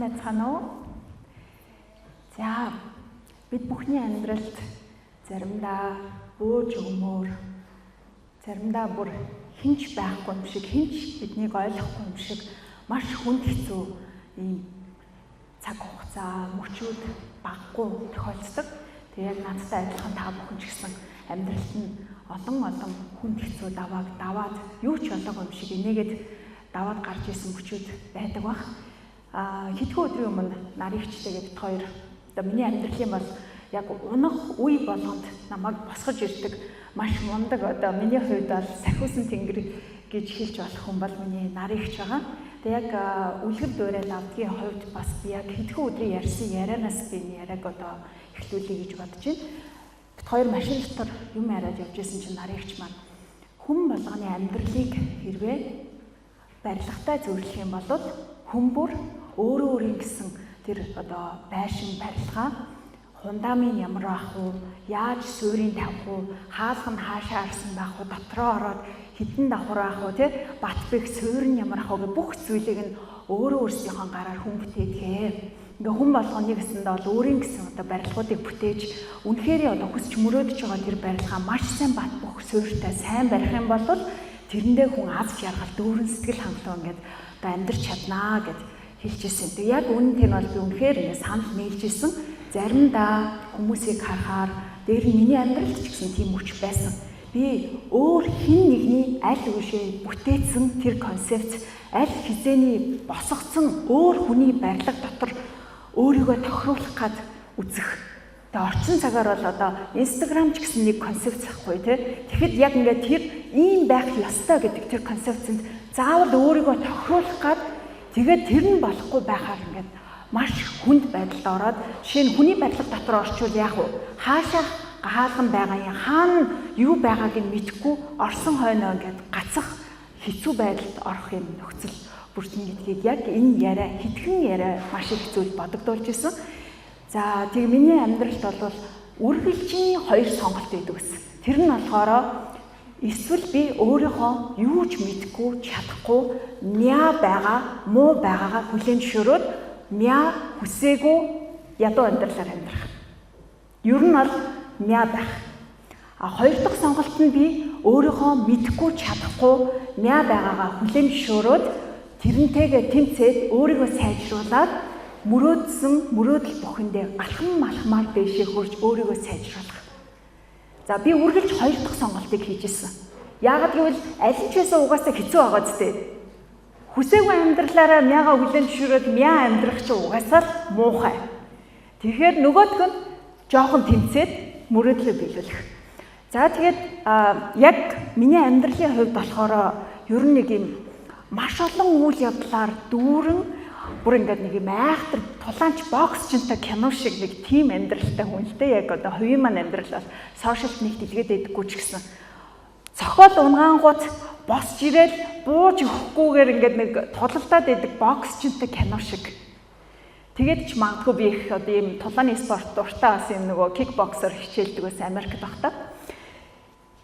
Сайн байцгаана уу? За, бид бүхний амьдралд заримдаа бууж өгмөр, заримдаа бүр хинч байхгүй юм шиг, хинч биднийг ойлгохгүй юм шиг маш хүнд хэцүү ийм цаг хугацаа, мөчүүд баггүй тохиолддог. Тэгээ яг надтай адилхан та бүхэн ч гэсэн амьдралд нь олон олон хүнд хэцүү давааг даваад юу ч болоогүй юм шиг энийгээд даваад гарч исэн мөчүүд байдаг бах. Хэдхэн өдрийн өмнө нарийгчтэйгээ бид хоёр одоо миний амьдралын бол яг унах үе болгонд намайг босгож ирдэг маш мундаг, одоо миний хувьд бол сахиусан тэнгэр гэж хэлж болох хүн бол миний нарийгч байгаа. Тэгээ яг үлгэр дуурайл авдгийн хувьд бас би яг хэдхэн өдрийн ярьсан ярианаас би энэ яриаг одоо эхлүүлье гэж бодож байна. Бид хоёр машин дотор юм яриад явж исэн чинь нарийгч маань хүн болгоны амьдралыг хэрвээ барилгатай зөвлөх юм бол хүн бүр өөрөө өөрийн гэсэн тэр одоо байшин барилгаа фундамент ямар байх вэ, яаж суурийг тавих вэ, хаалга нь хаашаа харсан байх вэ, дотроо ороод хэдэн давхар байх вэ, тий, бат бэх суурь нь ямар ах вэ гэх бүх зүйлийг нь өөрөө өөрсдийнхөө гараар хүн бүтээдэг. Ингээ хүн болгоны гэсэндээ бол өөрийн гэсэн одоо барилгуудыг бүтээж үнэхээр одоо хүсч мөрөөдөж байгаа тэр барилгаа маш сайн бат бөх суурьтай сайн барих юм бол тэрэндээ хүн аз жаргал дүүрэн сэтгэл хангалуун ингээд одоо амьдрч чаднаа гэд хэлж ирсэн. Тэг яг үнэн тэр бол би үнэхээр ингэ санал нийлж исэн. Заримдаа хүмүүсийг харахаар дээр нь миний амьдралд ч гэсэн тийм хүч байсан. Би өөр хэн нэгний аль үшээ бүтээсэн тэр концепт, аль хизээний босгоцсон өөр хүний барилга дотор өөрийгөө тохируулах гад үзэх. Тэгээ орчин цагаар бол одоо Instagram ч гэсэн нэг концепт захгүй тий. Тэгэхэд яг ингээд тэр ийм байх ёстой гэдэг тэр концепцэнд заавал өөрийгөө тохируулах гад тэгээд тэр нь болохгүй байхаар ингээд маш хүнд байдалд ороод, жишээ нь хүний барилга дотор орчвол яах вэ? Хаашаа хаалган байгаа юм, хаана юу байгааг нь мэдэхгүй орсон хойноо ингээд гацах хэцүү байдалд орох юм нөхцөл бүрдэн гэдгийг яг энэ яриа, хэдхэн яриа маш их зүйл бодогдуулж исэн. За, тэг миний амьдралд бол үргэлжийн хоёр сонголт байдаг гэсэн. Тэр нь болохоор эсвэл би өөрийнхөө юу ч мэдэхгүй, чадахгүй, мяа байгаа, муу байгаагаа хүлээн зөвшөөрөөд мяа хүсээгүй ядуу амьдралаар амьдрах. Ер нь бол мяа байх. А хоёр дахь сонголт нь би өөрийнхөө мэдэхгүй, чадахгүй, мяа байгаагаа хүлээн зөвшөөрөөд тэрнтэйгээ тэмцээд өөрийгөө сайжруулад мөрөөдсөн мөрөөдөл бүхэндээ алхам алхмаар дээшээ хурж өөрийгөө сайжруулах. За, би үргэлж хоёр дахь сонголтыг хийж исэн. Яагаад гэвэл аль нь ч байсан угаасаа хэцүү байгаа зү. Хүсээгүй амьдралаараа мягаа хүлээн зөвшөөрөөд мя амьдрах чинь угаасаа л муухай. Тэгэхээр нөгөөх нь жоохон тэмцээд мөрөөдлөө биелүүлэх. За, тэгээд яг миний амьдралын хувьд болохоор ер нь нэг юм маш олон үйл явдлаар дүүрэн бүр ингээд нэг юм айхтар тулаанч боксчинтай кино шиг нэг тийм амьдралтай хүн л дээ. Яг одоо хувийн маань амьдрал бол сошиалд нэг дэлгээд байдаггүй ч гэсэн цохол унгаангууд босч ирээл бууж өгөхгүйгээр ингээд нэг тулалдаад байдаг боксчинтай кино шиг. Тэгээд ч магадгүй би их одоо ийм тулааны спорт дуртай бас юм нөгөө кикбоксер хичээлдэг байсан Америкт байхдаа.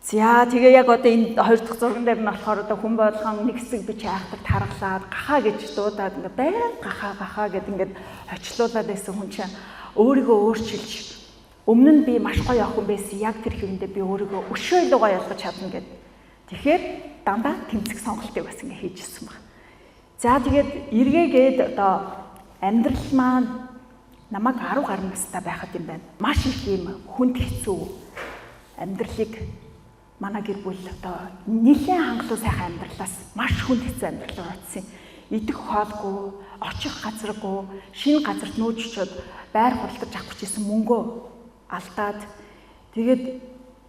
За, тэгээ яг одоо энэ хоёр дахь зурган дээр нь болохоор одоо хүн болгон нэг хэсэг би чи айхтар таргалаад гахаа гэж дуудаад ингээ байн гахаа гахаа гэд ингээд хочлуулад байсан хүн чинь өөрийгөө өөрчилж, өмнө нь би маш гоё охин байсан, яг тэр хэвэндээ би өөрийгөө өшөө илүү гоё болгож чадна гэд. Тэгэхээр дандаа тэмцэх сонголтыг бас ингээ хийж ирсэн баг. За, тэгээд эргээгээд одоо амьдрал маань намайг 10 гаруй настай байхад юм байна. Маш их юм хүнд хэцүү амьдралыг манай гэр бүл одоо нэлээд хангалуун сайхан амьдралаас маш хүнд хэцүү амьдрал руу очсон. Идэх хоолгүй, очих газаргүй, шинэ газарт нүүж очиод байр худалдаж авах гэж исэн мөнгөө алдаад, тэгээд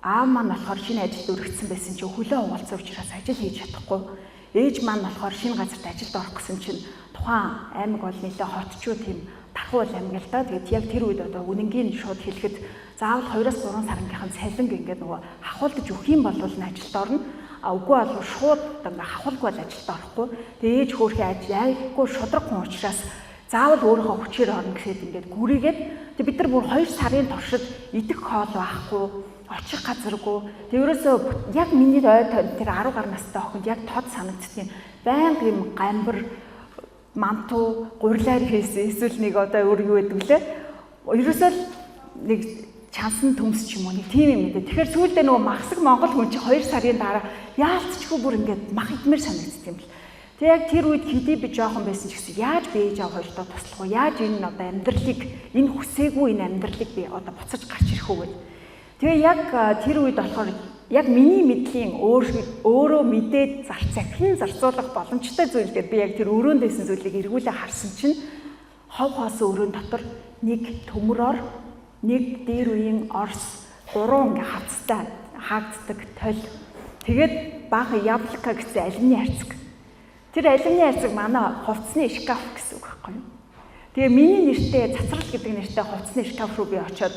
аав маань болохоор шинэ ажилд өргөцсөн байсан чинь хөлөө хугалцсан учраас ажил хийж чадахгүй. Ээж маань болохоор шинэ газарт ажилд орох гэсэн чинь тухайн аймаг бол нэлээд хотчуу тийм тархуул аймаг л да. Тэгээд яг тэр үед одоо үнэнгийн шууд хэлэхэд заавал 2-3 сарынгийнхан цалинг ингээд нөгөө хахуулдаж өгөх юм бол нь ажилд орно. А үгүй бол шууд одоо ингээд хахуулгүй бол ажилд орохгүй. Тэгээ ээж хөөрхий ажил айгүй шудраг хүн учраас заавал өөрийнхөө хүчээр орно гэхэд ингээд гүрийгээд тэг бид нар бүр 2 сарын туршид идэх хоол байхгүй, очих газаргүй. Тэг ерөөсөө яг миний ой тэр 10 гаруй настай охинд яг тод санагддгийн байнга юм гамбар манту гурилаар хийсэн эсвэл нэг одоо өөр юу гэдэг лээ. Ерөөсөө л нэг чансан төмс ч юм уу нэг тийм юм гэдэг. Тэгэхээр сүүлдээ нөгөө махсаг монгол хүн чи 2 сарын дараа яалтчгүй бүр ингээд мах идмээр санагддаг юм бэл. Тэгээ яг тэр үед хэдий би жоохон байсан ч гэсэн яаж би ээж аав хоёртоо туслах вэ? Яаж энэ одоо амьдралыг энэ хүсээгүй энэ амьдралыг би одоо буцаж гарч ирэх үү гэд. Тэгээ яг тэр үед болохоор яг миний мэдлийн өөрөө мэдээд захин зарцуулах боломжтой зүйл дээр би яг тэр өрөөнд байсан зүйлийг эргүүлээ харсан чинь хов хоосон өрөөнд дотор нэг төмөрөөр нэг дээр үеийн орс гурван ингээ хавцтай хаагддаг толь. Тэгээд баахан яблока гэсэн алюминий хайрцаг. Тэр алюминий хайрцаг манай хувцсны шкаф гэсэн үг байхгүй юу? Тэгээ миний нэртэй цацрал гэдэг нэртэй хувцсны шкаф руу би очиод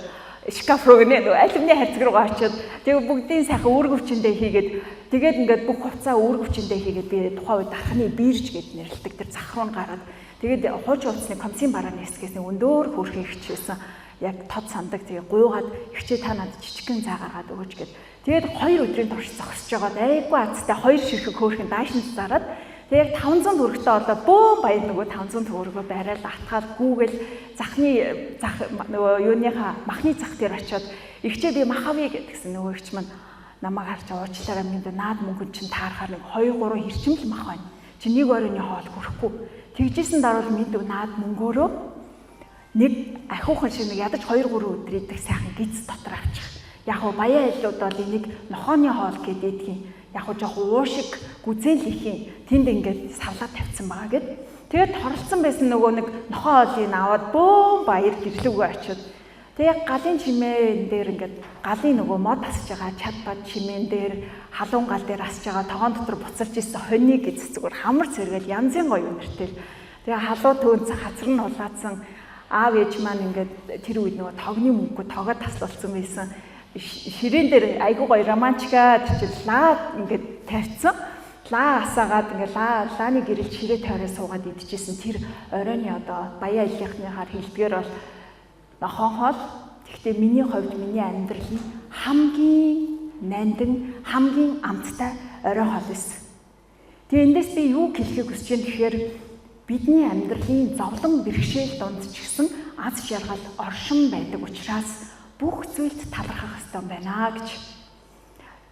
шкаф руу гэнэ нөгөө алюминий хайрцаг руугаа очиод тэгээ бүгдийн сайхан үүргэвчэндээ хийгээд тэгээд ингээд бүх хувцаа үүргэвчэндээ хийгээд би тухайн үед дархны бирж гэд нэрлэдэг тэр зах руу гараад тэгээд хуучин хувцсны комцын барааны хэсгээс нэг өндөр хөөрхөн ихч байсан яг тод сандаг тэгээ гуйгаад ихчээ та надад жижигхэн цай гаргаад өгөөч гэд тэгээд 2 өдрийн турш зогсож байгаад айгүй азтай 2 ширхэг хөөрхөн даашин зараад тэгээ яг 500 төгрөгтэй одоо бөөн баяр нөгөө 500 төгрөгөө барайл атгаад гүүгэл захны зах нөгөө юуныхаа махны зах дээр очиод ихчээ би мах авъя гэдгсэн нөгөө ихч маань намайг харж уучлаарай минь наад мөнгө чинь таарахаар нэг 2 3 хэрчмэл мах байна. Чи нэг оройны хоол хүрэхгүй. Тэгжсэн даруул минь наад мөнгөөрөө нэг ахиухан шиг нэг ядаж 2 3 өдөр идэх сайхан гиз дотор авчих. Яг уу баян айлууд бол энийг нохооны хоол гэдэг идэх. Яг уу жоох уу шиг гүзээл ихийн тэнд ингээд савлаад тавьсан байгаа гэд. Тэгээд торолцсон байсан нөгөө нэг нохоо хоолыг аваад бөөн баяр гэрлүүгөө очиод. Тэгээд яг галын чимээн дээр ингээд галын нөгөө мод асж байгаа чад бад чимээн дээр халуун гал дээр асж байгаа тогоон дотор буцалж исэн хоньыг гэж зүгээр хамар цэргээл янзын гоё нэртэл. Тэгээ халуу төөнц хацар нь улаацсан аав ээж маань ингээд тэр үед нөгөө тогны мөнгө тогоо таслуулсан байсан. Ширээн дээр айгуу гоё романтика чи лаа ингээд тавьсан. Лаа асаагаад ингээд лааны гэрэлж ширээ тойроо суугаад идчихсэн тэр оройны одоо баян айлынхныхаар хэлдгээр бол нохон хоол. Гэхдээ миний хувьд миний амьдрал нь хамгийн нандин, хамгийн амттай орой хоол байсан. Тэгээ эндээс би юу хэлэхийг хүсэж байна гэхээр бидний амьдралын зовлон бэрхшээл дунд ч гэсэн аз жаргал оршин байдаг учраас бүх зүйлд талархах ёстой байна гэж.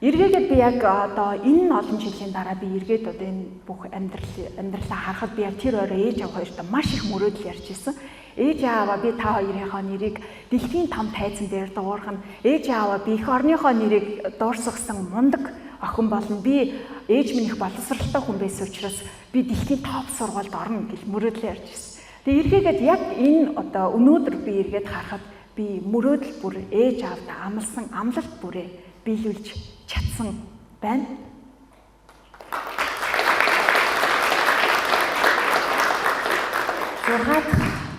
Эргээгээд би яг одоо энэ олон жилийн дараа би эргээд одоо энэ бүх амьдралаа харахад би яг тэр орой ээж аав хоёртой маш их мөрөөдөл ярьж ирсэн. Ээж ааваа би та хоёрынхоо нэрийг дэлхийн том тайзан дээр дуургана. Ээж ааваа би эх орныхоо нэрийг дуурсгасан мундаг охин болно. Би ээж минь их боловсралтай хүн байсан учраас би дэлхийн топ сургуульд орно гэж мөрөөдлөө ярьж ирсэн. Тэгээ эргээгээд яг энэ одоо өнөөдөр би эргээд харахад би мөрөөдөл бүр ээж аавд амласан амлалт бүрээ биелүүлж чадсан байна.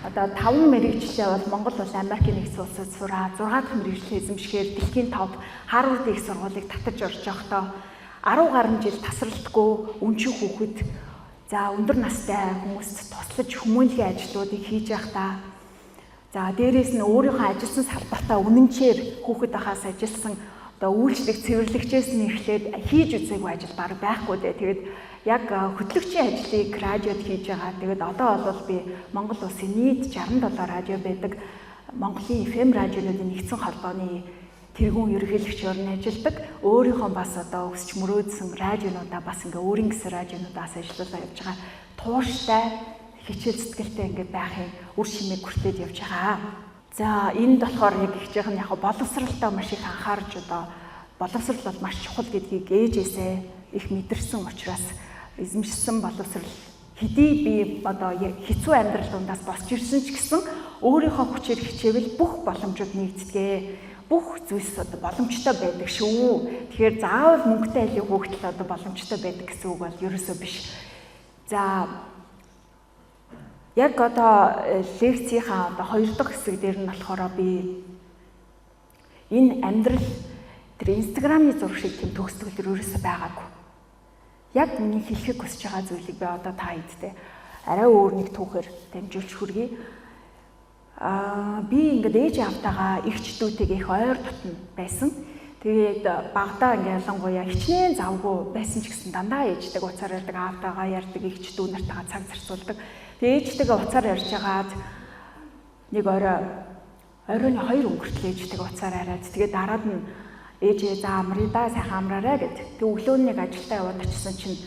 Одоо 5 мэрэгчлээ бол Монгол улс Америкийн нэгдсэн улсад сураа 6 дахь мэрэгчлээ эзэмшихээр дэлхийн топ Харвард их сургуулийг татаж орж явахдаа 10 гаруй жил тасралтгүй өнчин хүүхэд за өндөр настай хүмүүст туслаж хүмүүнлэгийн ажлуудыг хийж явахдаа за дээрээс нь өөрийнхөө ажилласан салбартаа үнэнчээр хүүхэд ахаас ажилласан одоо үйлчлэг цэвэрлэгчээс нь эхлээд хийж үзээгүй ажил баг байхгүй дээ. Тэгээд яг хөтлөгчийн ажлыг радиод хийж байгаа. Тэгээд одоо бол би Монгол улсын нийт 67 радио байдаг Монголын FM радионуудын нэгдсэн холбооны тэргүүн ерөнхийлөгчөөр нь ажилладаг. Өөрийнхөө бас одоо өсч мөрөөдсөн радионуудаа бас ингээ өөрийн гэсэн радионуудаас ажиллуулаа явж байгаа. Тууштай хичээл зүтгэлтэй ингээ байхын үр шимийг хүртээд явж байгаа. За энд болохоор яг ихжийнх нь яг боловсралтай маш их анхаарч одоо боловсрал бол маш чухал гэдгийг ээжээсээ их мэдэрсэн учраас эзэмшсэн боловсрал хэдий би одоо хэцүү амьдрал дундаас босч ирсэн ч гэсэн өөрийнхөө хүчээр хичээвэл бүх боломжууд нэгддэг. Бүх зүйлс одоо боломжтой байдаг шүү. Тэгэхээр заавал мөнгөтэй айлын хүүхдэл одоо боломжтой байдаг гэсэн үг бол ерөөсөө биш. За яг одоо лекцийнхаа одоо 2 дахь хэсэг дээр нь болохоор би энэ амьдрал тэр Instagram-ны зураг шиг тийм төгсгөл ерөөсөө байгаагүй. Яг миний хэлэхийг хүсэж байгаа зүйлийг би одоо та хэдтэй арай өөр нэг түүхээр дамжуулж хүргэе. Би ингээд ээж аавтайгаа эгч дүүтэйгээ их ойр дотно байсан. Тэгээд багадаа ингээд ялангуяа хичнээн завгүй байсан ч гэсэн дандаа ээждэг уцаар ярьдаг, аавтайгаа ярьдаг, эгч дүү нартайгаа цаг зарцуулдаг. Тэгээ ээжтэйгээ уцаар ярьж байгаад нэг оройн 2 өнгөртлөө ээжтэйгээ уцаар яриад, тэгээ дараад нь ээжээ за амрая да, сайхан амраарай гэд. Тэгээ өглөө нэг ажилдаа яваад очисон чинь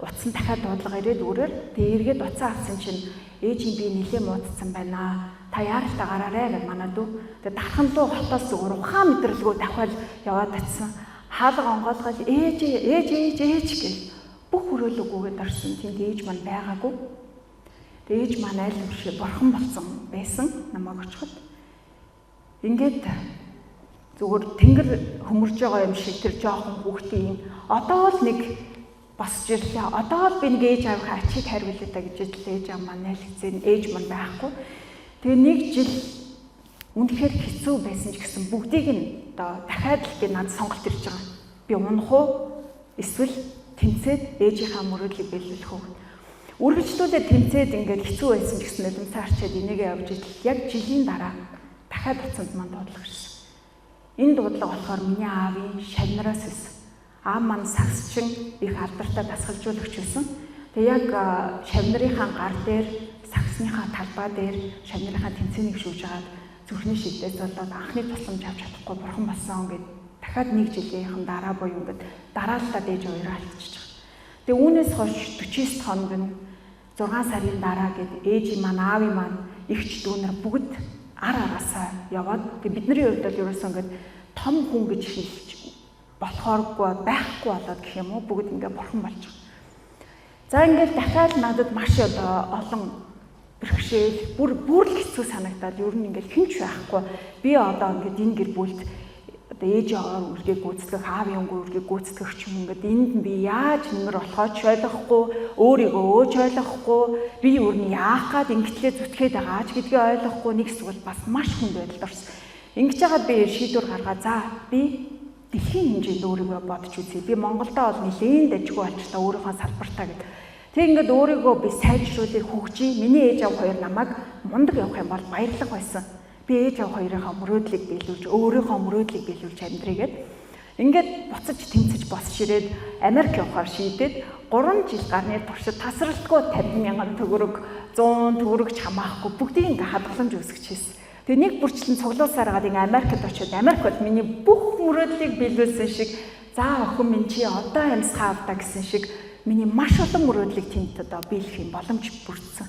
утсан дахиад дуудлага ирээд өөрөөр тэгээ эргээд утсаа авсан чинь ээжийн би нилээ муудсан байна. Та яаралтай гараарэ гэд манай дүү. Тэгээ дархан дуу хотоос зүгээр ухаан мэдрэлгүй давхиал яваад очисон. Хаалга онгойлгол ээж ээж ээж ээж гэл бүх хөрөөлөггүйгээд орсон. Тэнд ээж маань байгаагүй. Тэгээ ээж маань айл юм шиг бурхан болсон байсан намайг очиход. Ингээд зүгээр тэнгэр хөмөрж байгаа юм шиг тэр жоохон хүүхдийн одоо л нэг босч ирлээ. Одоо л би нэг ээж аавынхаа ачийг хариулъя да гэж ижил ээж аав маань айлцэн ээж маань байхгүй. Тэгээ нэг жил үнэхээр хэцүү байсан ч гэсэн бүгдийг нь одоо дахиад л би надад сонголт ирж байгаа. Би унах уу эсвэл тэмцээд ээжийнхаа мөрөөдлийг биелүүлэх үү? Үргэлжлүүлээд тэмцээд ингээд хэцүү байсан ч гэсэн нулимсаа арчаад энийгээ явж ижил яг жилийн дараа дахиад утсанд маань дуудлага ирсэн. Энэ дуудлага болохоор миний аавын шавнараас байсан. Аав маань сагсчин их алдартай дасгалжуулагч байсан. Тэгээ яг шавнарынхаа гар дээр сагсныхаа талбай дээр шавнарынхаа тэмцээнийг шүүж хагаад зүрхний шидээс болоод анхны тусламж авч чадахгүй бурхан болсон гэд дахиад нэг жилийнхэн дараа буюу ингээд дарааллаад ээж хоёроо алдчихж байгаа. Тэгээ үүнээс хойш 49 хоног нь 6 сарын дараа гэд ээжийн маань аавын маань эгч дүүнэр бүгд ар араасаа яваад тэгээ бидний хувьд бол ерөөсөө ингээд том хүн гэж хэлж болохооргүй байхгүй болоод гэх юм уу бүгд ингээд бурхан болж байгаа. За ингээд дахиад надад маш одоо олон бэрхшээл бүр л хэцүү санагдаад ер нь ингээд хинч байхгүй. Би одоо ингээд энэ гэр бүлд одоо ээжийн үүргийг гүйцэтгэх, аавын үүргийг гүйцэтгэх ч юм ингээд энд нь би яаж нэмэр болохоо ч ойлгохгүй, өөрийгөө өөч ойлгохгүй, би өөр нь яах гад ингэтлээ зүтгээд байгаа ч гэдгийг ойлгохгүй нэг хэсэг бол бас маш хүнд байдалд орсон. Ингэж яагаад би шийдвэр гаргаа за би дэлхийн хэмжээнд өөрийгөө бодож үзье. Би Монголдо бол нэлээн дажгүй болчлаа өөрийнхөө салбартаа гэд. Тэг ингээд өөрийгөө би сайжруулах хөгжий. Миний ээж аав хоёр намайг мундаг явах юм бол баярлах байсан. Би ээж аав хоёрынхаа мөрөөдлийг биелүүлж, өөрийнхөө мөрөөдлийг биелүүлж амьдрий гэд. Ингээд буцаж тэмцэж босч ирээд Америк явахаар шийдээд 3 жил гарны туршид тасралтгүй 50 мянган төгрөг, 100 төгрөг ч хамаахгүй бүгдийг ингээд хадгаламж үүсгэж хийсэн. Тэгээ нэг бүрчлэн цуглуулсаар хагаад ингээ Америкт очиод Америк бол миний бүх мөрөөдлийг биелүүлсэн шиг за охин минь чи одоо амьсгаа авдаа гэсэн шиг миний маш олон мөрөөдлийг тэнд одоо биелэх юм боломж бүрдсэн.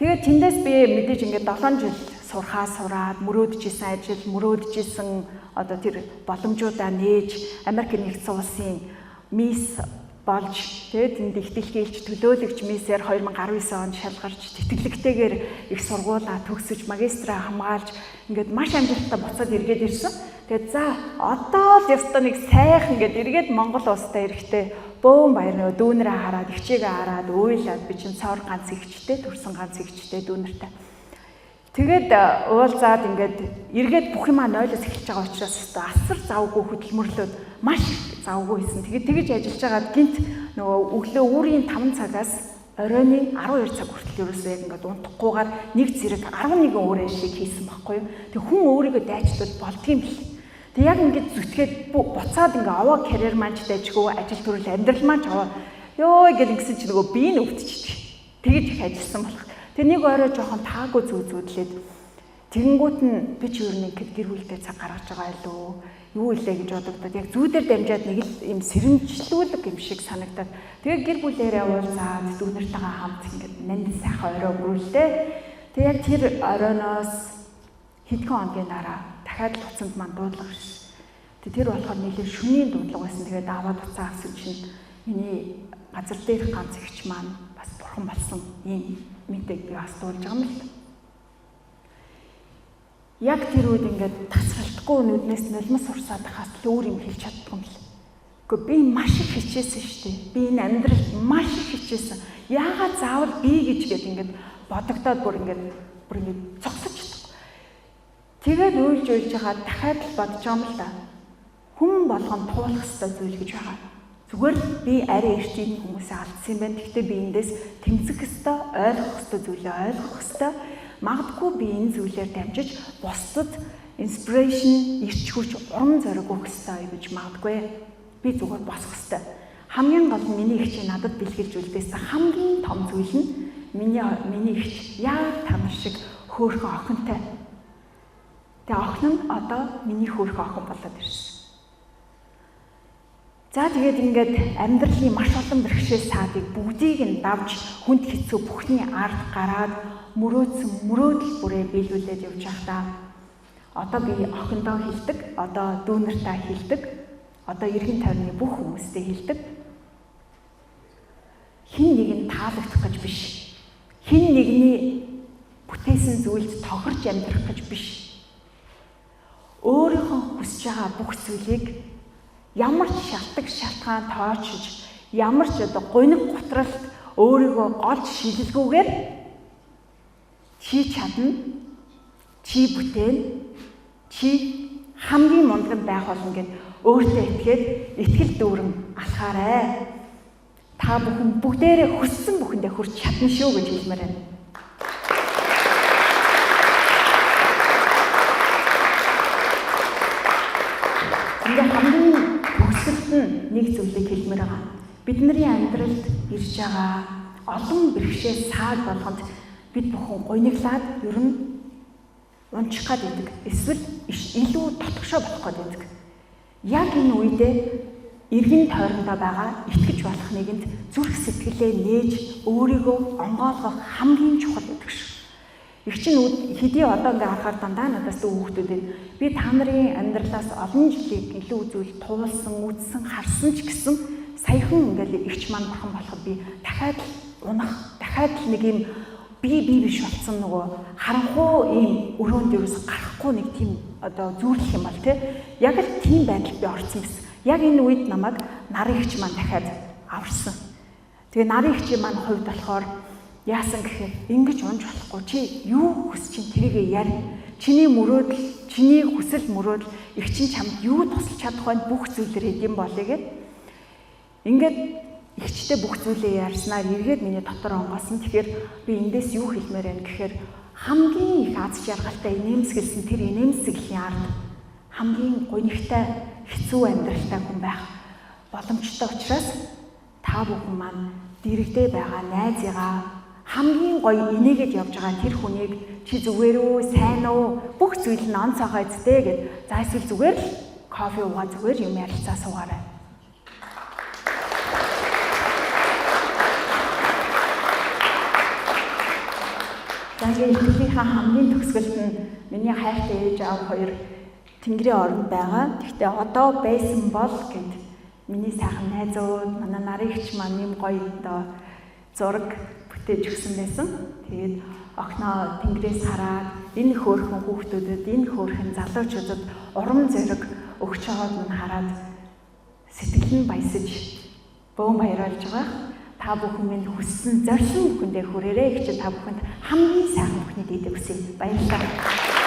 Тэгээд тэндээс би мэдээж ингээд 7 жил сурхаа сураад мөрөөдөж исэн ажил, мөрөөдөж исэн одоо тэр боломжуудаа нээж Америк нэгдсэн улсын мисс болж тэгээд тэнд их дэлхийлж төлөөлөгч миссээр 2019 онд шалгарч тэтгэлэгтэйгээр их сургуулаа төгсөж магистраа хамгаалж ингээд маш амжилттай буцаад эргээд ирсэн. Тэгээд за одоо л ёстой нэг сайхан ингээд эргээд Монгол улстай ирэхдээ бөөн баяр нөө дүүнрээ хараад эгчээгээ хараад уйлаад би чинь цоор ганц эгчтэй төрсэн ганц эгчтэй дүүнэртэй. Тэгээд уулзаад ингээд эргээд бүх юмаа нойлоос эхэлж байгаа учраас өстой асар завгүй хөдөлмөрлөөд маш их завгүй хийсэн. Тэгээд тэгэж ажиллаж байгаад гинт нөгөө өглөө үүрийн 5 цагаас оройн 12 цаг хүртэл ерөөсөө яг ингээд унтахгүйгээр нэг зэрэг 11 өрөө шиг хийсэн байхгүй юу. Тэг хүн өөрийгөө дайчлал болдгийм бэл. Тэг яг ингээд зүтгээд буцаад ингээд овоо карьер маань ч дайжгүй ажил төрөл амьдрал маань ч овоо ёо гэл ингэсэн чи нөгөө бие нь өвдчихдэг. Тэгэж их ажилласан болох. Тэг нэг орой жоохон таагүй зүг зүудлээд тэгэнгүүт нь би ч ер нь ингээд гэр бүлтэй цаг гаргаж байгаа илүү юу илээ гэж бодогдоод яг зүүдээр дамжаад нэг л юм сэрэмжлүүлэг юм шиг санагдаад тэгээ гэр бүлээрээ уулзаад дүүнэртэйгээ хамт ингээд нанд сайхан орой өнгөрүүллээ. Тэг яг тэр оройноос хэдхэн хоногийн дараа дахиад л утсанд маань дуудлага ирсэн. Тэг тэр болохоор нэлээд шөнийн дуудлага байсан. Тэгээд аваад утсаа авсан чинь миний газар дээрх ганц эгч маань бас бурхан болсон ийм мэдээг би бас дуулж байгаа юм л. Яг тэр үед ингээд тасралтгүй нүднээс нулимс урсаад хаас л өөр юм хэлж чаддгүй юм л. Гэхдээ би маш их хичээсэн шүү дээ. Би энэ амьдралд маш их хичээсэн. Яагаад заавал би гэж гээд ингээд бодогдоод бүр ингээд зогсож чадахгүй. Тэгээд уйлж уйлж байгаа дахиад л бодож байгаа юм л да. Хүн болгон туулах ёстой зүйл гэж байгаа. Зүгээр л би арай эрт энэ хүмүүсээ алдсан юм байна. Гэхдээ би эндээс тэмцэх ёстой, ойлгох ёстой зүйлээ ойлгох ёстой. Магадгүй би энэ зүйлээр дамжиж бусдад inspiration, эрч хүч, урам зориг өгөх ёстой гэж магадгүй. Би зүгээр босох ёстой. Хамгийн гол нь миний эгч надад бэлгэлж үлдээсэн хамгийн том зүйл нь миний эгч яг та нар шиг хөөрхөн охинтой. Тэгээ охин нь одоо миний хөөрхөн охин болоод ирсэн. За тэгээд ингээд амьдралын маш олон бэрхшээл саадыг бүгдийг нь давж хүнд хэцүү бүхний ард гараад мөрөөдсөн мөрөөдөл бүрээ биелүүлээд явж байхдаа одоо би охиндоо хэлдэг, одоо дүү нартаа хэлдэг, одоо эргэн тойрны бүх хүмүүстэй хэлдэг. Хэн нэг нь таалагдах гэж биш. Хэн нэгний бүтээсэн зүйлд тохирч амьдрах гэж биш. Өөрийнхөө хүсэж байгаа бүх зүйлийг ямар ч шалтгаан шалтгаан тоочж, ямар ч одоо гуниг гутралд өөрийгөө голж шилэлгүйгээр чи чадна, чи бүтээн, чи хамгийн мундаг нь байх болно гэд өөртөө итгээд итгэл дүүрэн алхаарай. Та бүхэн бүгдээрээ хүссэн бүхэндээ хүрч чадна шүү гэж хэлмээр байна. Ингээ хамгийн төгсгөлд нь нэг зүйлийг хэлмээр байгаа. Бидний амьдралд ирж байгаа олон бэрхшээл саад болгонд бид бүхэн гуниглаад ер нь унчих гад байдаг. Эсвэл илүү дотгошоо болох гад байдаг. Яг энэ үедээ эргэн тойрондоо байгаа итгэж болох нэгэнд зүрх сэтгэлээ нээж өөрийгөө онгойлгох хамгийн чухал байдаг шүү. Их чинь хэдий одоо ингээ харахаар дандаа надаас дүү хүүхдүүд байна. Би та нарын амьдралаас олон жилийг илүү зүйл туулсан, үзсэн, харсан ч гэсэн саяхан ингээл эгч маань бурхан болоход би дахиад л унах, дахиад л нэг юм би биш болсон нөгөө харанхуу ийм өрөөнд ерөөс гарахгүй нэг тийм одоо зүүрлэх юм бол тий. Яг л тийм байдалд би орсон байсан. Яг энэ үед намайг нарын эгч маань дахиад аварсан. Тэгээ нарын эгчийн маань хувьд болохоор яасан гэхээр ингэж унж болохгүй, чи юу хүсэж чинь тэрийг яар. Чиний мөрөөдөл, чиний хүсэл мөрөөдөл эгч чинь чамд юу тусалж чадах вэ? Бүх зүйлээр идэм болъё гэд. Ингээд эгчтэй бүх зүйлээ ярьснаар эргээд миний дотор онгоосон. Тэгэхээр би эндээс юу хэлмээр байна гэхээр хамгийн их аз жаргалтай инээмсэглэсэн тэр инээмсэглэлийн ард хамгийн гунигтай хэцүү амьдралтай хүн байх боломжтой учраас та бүхэн маань дэрэгдээ байгаа найзыгаа хамгийн гоё инээгээд явж байгаа тэр хүнийг чи зүгээр үү, сайн уу, бүх зүйл нь он цоохоо эцтэй гэд. За эсвэл зүгээр л кофе уугаа, зүгээр юм ярилцаа суугаарай. За ингээд итгэлийнхаа хамгийн төгсгөлд нь миний хайртай ээж аав хоёр Тэнгэрийн оронд байгаа. Гэхдээ одоо байсан бол гэд миний сайхан найзууд, манай нарын эгч маань юм гоё одоо зураг бүтээж өгсөн байсан. Тэгээд охиноо Тэнгэрээс хараад энэ хөөрхөн хүүхдүүдэд, энэ хөөрхөн залуучуудад урам зориг өгч байгааг минь хараад сэтгэл нь баясаж бөөн баярлж байгаа. Та бүхэн минь хүссэн зорьсон бүхэндээ хүрээрэй гэж та бүхэнд хамгийн сайхан бүхний дийдэг хүсье. Баярлалаа.